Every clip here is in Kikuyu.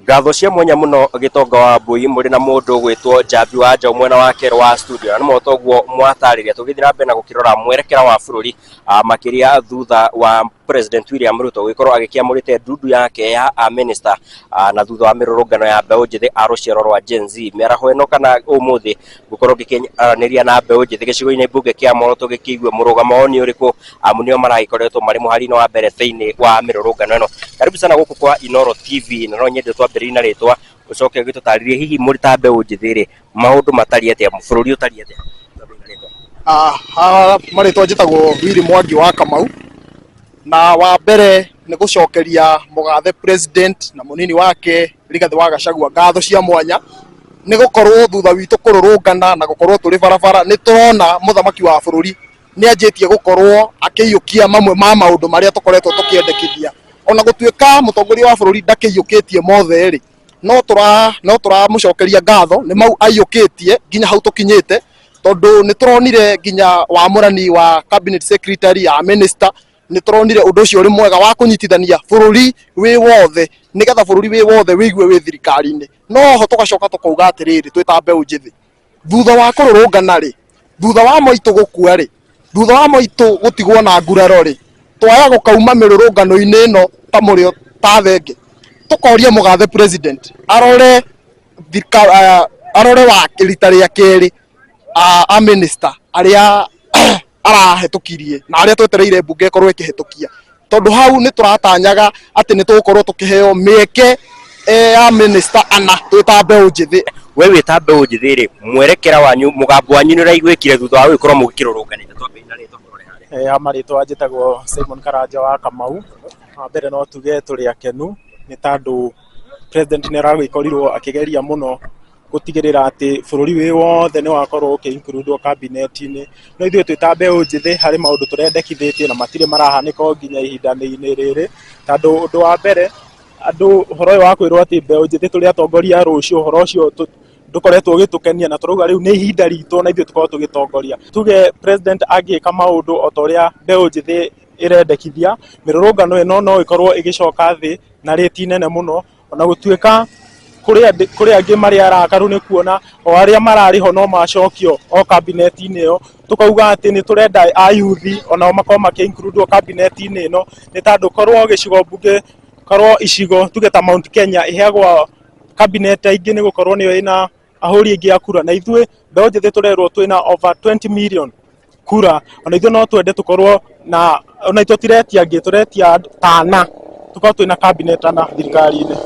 Ngatho cia mwanya mũno Gĩtonga wa Mbui mũrĩ na mũndũ ũgwĩtwo Njambi wa Njaũ mwena wa kerĩ wa studio na nĩ toguo mwatarĩria tũgĩthiĩ na mbere na gũkĩrora mwerekera wa bũrũri makĩria thutha wa President William Ruto gũgĩkorwo agĩkĩamũrĩte ndundu yake ya a minister na thutha wa mĩrũrũngano ya mbeũ njĩthĩ a rũciaro rwa Gen Z. Mĩaraho ĩno kana ũmũthĩ ngũkorwo ngĩkĩaranĩria na mbeũ njĩthĩ gĩcigo-inĩ mbunge kĩa Moro tũgĩkĩigue mũrũgamo wao nĩ ũrĩkũ amu nĩo maragĩkoretwo marĩ mũhari-inĩ wa mbere thĩinĩ wa mĩrũrũngano ĩno. Karibu sana gũkũ kwa Inoro TV na no nyende twambĩrĩrie na rĩtwa ũcoke ũgĩtũtarĩrie hihi mũrĩ ta mbeũ njĩthĩ rĩ maũndũ matariĩ atĩa bũrũri ũtariĩ atĩa? Haha marĩtwa njĩtagwo Willy Mwangi wa Kamau, na wa mbere nĩ gũcokeria mũgathe president na mũnini wake Rigathĩ wa Gachagua ngatho cia mwanya nĩ gũkorwo thutha witũ kũrũrũngana na gũkorwo tũrĩ barabara nĩ tũrona mũthamaki wa bũrũri nĩ anjĩtie gũkorwo akĩiyũkia mamwe ma maũndũ marĩa tũkoretwo tũkĩendekithia. Ona gũtuĩka mũtongoria wa bũrũri ndakĩiyũkĩtie mothe rĩ, no tũra no tũramũcokeria ngatho nĩ mau aiyũkĩtie nginya hau tũkinyĩte, tondũ nĩ tũronire nginya wamũrani wa cabinet secretary ya minister, nĩ tũronire ũndũ ũcio ũrĩ mwega wa kũnyitithania bũrũri wĩ wothe nĩgetha bũrũri wĩ wothe wĩigue wĩ thirikari-inĩ. No ho tũgacoka tũkauga atĩrĩrĩ, twĩ ta mbeũ njĩthĩ, thutha wa kũrũrũngana rĩ, thutha wa maitũ gũkua rĩ, thutha wa maitũ gũtigwo na nguraro rĩ, twaya gũkauma mĩrũrũngano-inĩ ĩno ta mũrĩo ta thenge, tũkoria mũgathe president arore arore wa rita rĩa kerĩ a minister arĩa arahĩtũkirie na arĩa twetereire mbunge ĩkorwo ĩkĩhĩtũkia, tondũ hau nĩ tũratanyaga atĩ nĩ tũgũkorwo tũkĩheo mĩeke ya minister ana twĩ ta mbeũ njĩthĩ. We wĩ ta mbeũ njĩthĩ rĩ, mwerekera wanyu mũgambo wanyu nĩ ũraiguĩkire thutha wa gũgĩkorwo mũgĩkĩrũrũnganĩte? Twambĩrĩrie na rĩtwa mũrore harĩa. Ya marĩtwa njĩtagwo Simon Karanja wa Kamau. Wa mbere no tuge tũrĩ akenu nĩ tondũ president nĩ aragĩkorirwo akĩgeria mũno gũtigĩrĩra atĩ bũrũri wĩ wothe nĩ wakorwo ũkĩ include cabinet-inĩ. No ithuĩ twĩ ta mbeũ njĩthĩ harĩ maũndũ tũrendekithĩtie na matirĩ marahanĩka o nginya ihinda-inĩ rĩrĩ, tondũ ũndũ wa mbere andũ ũhoro ũyũ wa kwĩrwo atĩ mbeũ njĩthĩ tũrĩ atongoria a rũciũ, ũhoro ũcio ndũkoretwo ũgĩtũkenia na tũrauga rĩu nĩ ihinda ritũ na ithuĩ tũkorwo tũgĩtongoria. Tuge president angĩka maũndũ o ta ũrĩa mbeũ njĩthĩ ĩrendekithia, mĩrũrũngano ĩno no ĩkorwo ĩgĩcoka thĩ na rĩti nene mũno, ona gũtuĩka kũrĩ angĩ marĩ arakaru nĩ kuona o arĩa mararĩ ho no macokio o cabinet-inĩ ĩyo. Tũkauga atĩ nĩ tũrenda a youth onao makorwo makĩ include cabinet-inĩ ĩno, nĩ tondũ korwo gĩcigo mbunge, korwo icigo tuge ta Mount Kenya ĩheagwo cabinet aingĩ nĩ gũkorwo nĩyo ĩna ahũri aingĩ a kura, na ithuĩ mbeũ njĩthĩ tũrerwo twĩna over 20 million kura, ona ithuĩ no twende tũkorwo na, ona ithuĩ tũtiretia angĩ, tũretia tana tũkorwo twĩna cabinet ana thirikari-inĩ.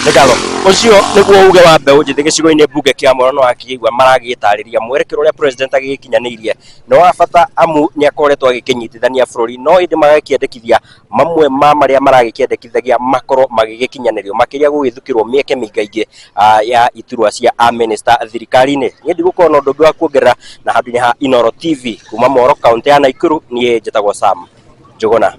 Nĩ ngatho. Ũcio nĩguo uge wa mbeũ njĩthĩ gĩcigo-inĩ mbunge kĩa Moro no akĩigua maragĩtarĩria mwerekera ũrĩa president agĩgĩkinyanĩirie nĩ wa bata amu nĩ akoretwo agĩkĩnyitithania bũrũri, no ĩndĩ magakĩendekithia mamwe ma marĩa maragĩkĩendekithagia makorwo magĩgĩkinyanĩrio makĩria gũgĩthukĩrwo mĩeke mĩingaingĩ ya iturwa cia a minister thirikari-inĩ. Niĩ ndigũkorwo na ũndũ ũngĩ wa kuongerera na handũ-inĩ ha Inoro TV kuma Moro kaũntĩ ya Naikuru, niĩ njĩtagwo Sam Njũgũna.